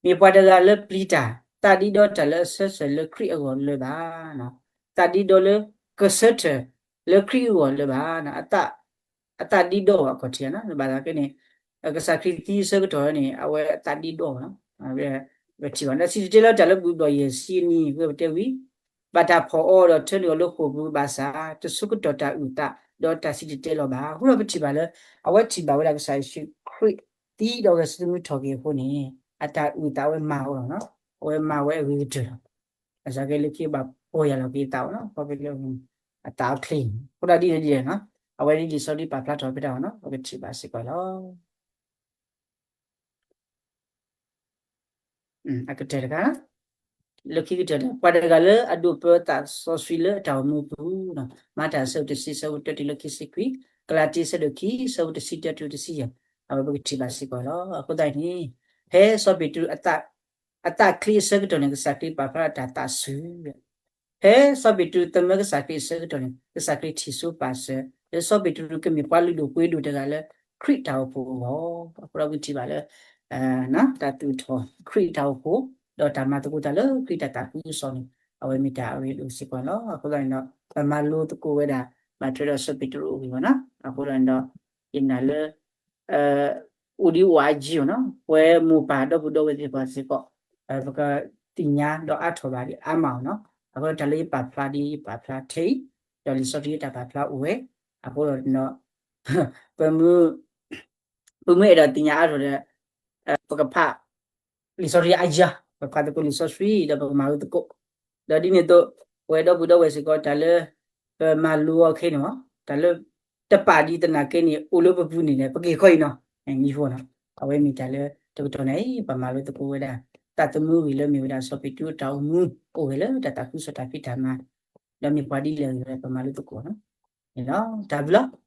မ့ၢ်ပှၤတဂၤလၢပျံၤတၢ်, သးဒ့ဒီတၢ်လၢအဆၢစၢၤလၢခရံာ်အဂီၢ်လၢၤဘၣ်. သးဒ့ဒီလၢကဆၢထၢၣ်လၢခရံာ်အဂီၢ်လၢၤဘၣ်. အသးဒ့ဒီဘၣ်အခီၣ်ထံး, ဘၣ်ဆၣ်က့န့ၣ် ကစၢ်ခရံာ်သံအဆၢကတီၢ်န့ၣ် အဝဲအသးဒ့ဒီလီၤ. ပထံၣ်ဘၣ် ဒီးစံၣ်တဲၤတဲလီၤတၢ်လၢဘူၣ်ဘျီၣ်ယဲၢ်ဆံနံၤ ဝဲပတဲဝံၤ, ဘၣ်တၢ်ဖီၣ်အီၤဒီးထၢနုာ်အီၤလၢဃိာ်ပူၤ ဘၣ်ဆၣ်တဆိကတီၢ်တၢ်အုၣ်သး ဒီးတၢ်စံၣ်တဲၤတဲလီၤဘၣ်. အဃိဒီးပထံၣ်ဘၣ်လၢ အဝဲထံၣ်ဘၣ်ဝဲဒၣ်ကစၢ်ယ့ၣ်ၡူးခရံာ် သံဒီးဂဲၤဆၢထၢၣ်မုၢ်ထီၣ်က့ၤအဃိန့ၣ် အတၢ်အုၣ်သးအဝဲမၤအီၤလီၤ. အဝဲမၤဝဲအဂ့ၤကတၢၢ်လီၤ. ဘၣ်ဆၣ်က့လၢခံဘၣ်ပီၢ်ယၢ်လီၤက့ၤသးအီၤလီၤ. ခီဖျိလၢအသးအချ့, အဃိဒၣ်ဒ်လဲၣ်ဒ်လဲၣ်, အဝဲဒ်လံာ်စီဆှံပာ်ဖျါထီၣ်ဖဲတၢ်အီၤလီၤ. ပကထံၣ်ဘၣ်စ့ၢ်ကီးလီၤ. အကတၢၢ်တခါ, လၢခံကတၢၢ်တခါ, ပှၤတဂၤလၢအဒိးပၢသးစီဆှံလၢအတၢ်အိၣ်မူအပူၤ, မၤတၢ်အဆၢဒိၣ်တဆံ အဆၢဖိတၢတုၤလၢခံဆံခွံ, ကလၤတံ အဆၢဒိၣ်ခံ အဆၢဖိတဆံတၢတုၤတဆံယဲၢ်, အဝဲပကထံၣ်ဘၣ်စ့ၢ်ကီးလီၤ. အဃိသတးန့ၣ်, ဖဲစီၤပ့းတရူး အသးချ့အဆၢကတီၢ်န့ၣ် ကစၢ်ခရံာ်ပာ်ဖျါတၢ်သးစူၤ ဖဲစီၤပ့းတရူးသမၢကစၢ်ခရံာ်အဆၢကတီၢ်န့ၣ် ကစၢ်ခရံာ်ထံၣ်စိပာ်စၢၤ လၢစီၤပ့းတရူးကမ့ၢ်ပှၤလုၢ်ဒိၣ်ပှ့ၤဒိၣ်တဂၤလၢ ခရံာ်တၢ်အိၣ်ဖှိၣ်အဂီၢ်, အဃိဒီးပထံၣ်ဘၣ်လၢ တၢ်သူၣ်ထီၣ် ခရံာ်တၢ်အိၣ်ဖှိၣ် ဒီးတၢ်မၤသကိးတၢ်လၢခရံာ်တၢ်သးခုကစီၣ်န့ၣ် အဝဲမ့ၢ်တၢ်အရ့ဒိၣ်စ့ၢ်ကီးလီၤ. အဃိသတးန့ၣ်ဒီး ပမၤလိသကိးဝဲဒၣ် ဘၣ်ထွဲဒီးစီၤပ့းတရူးအဂ့ၢ်ဘၣ်နီၤ. အဃိသတးန့ၣ်ဒီး ယနာ်လၢ အိၣ်ဒံးအိၣ်အါကံအီၤနီၤ, ပဝဲမိၢ်ပၢ်ဒီပုၢ်ဒီဝဲၢ်သ့ၣ်တဖၣ်စ့ၢ်ကီး ပကသ့ၣ်ညါဒီးအါထီၣ်ဘၣ်ဒံးအါမးအီၤနီၤ. အဃိတၢ်လၢယပာ်ဖျါဒ် ယပာ်ဖျါထဲအံၤ, ဒီးလံာ်စီဆှံတၢ်ပာ်ဖျါအိၣ်ဝဲ, အဃိဒီး ပမ့ၢ် ပမ့ၢ်အဲၣ်ဒိးသ့ၣ်ညါအါထီၣ်ဒီး ပကဖး လံာ်စီဆှံအါယါ, ပဖးသကိးလံာ်စီဆှံ ဒီးပကမၤလိသကိး, ဒီးဒ်န့ၣ်အသိး ပဝဲဒီပုၢ်ဒီဝဲၢ်စ့ၢ်ကီး တၢ်လၢ ပမၤလိအီၤခဲအံၤန့ၣ် တၢ်လၢ တပာ်ဒံးသနာ်က့န့ၣ် အိၣ်လၢပပူၤန့ၣ်ဒီး ပက့ၤခီအံၤနီၤ, မံၤဖိနီၤ, အဝဲမ့ၢ်တၢ်လၢတကတီၢ်န့ၣ် ပမၤလိသကိးဝဲဒၣ် သးသမူဂ့ၢ်လၢမ့ၢ်ဝဲဒၣ်စီၤပ့းတရူးတၢ်အိၣ်မူ အိၣ်ဝဲလၢတၢ်သးခုကစီၣ်တၢ်ဖံးတၢ်မၤ, ဒီးမ့ၢ်ပှၤဒ်လဲၣ်ဂ့ၤ ပမၤလိသကိးနီၤ, န့ၣ်လီၤ. တၢ်ဘျုးလီၤ.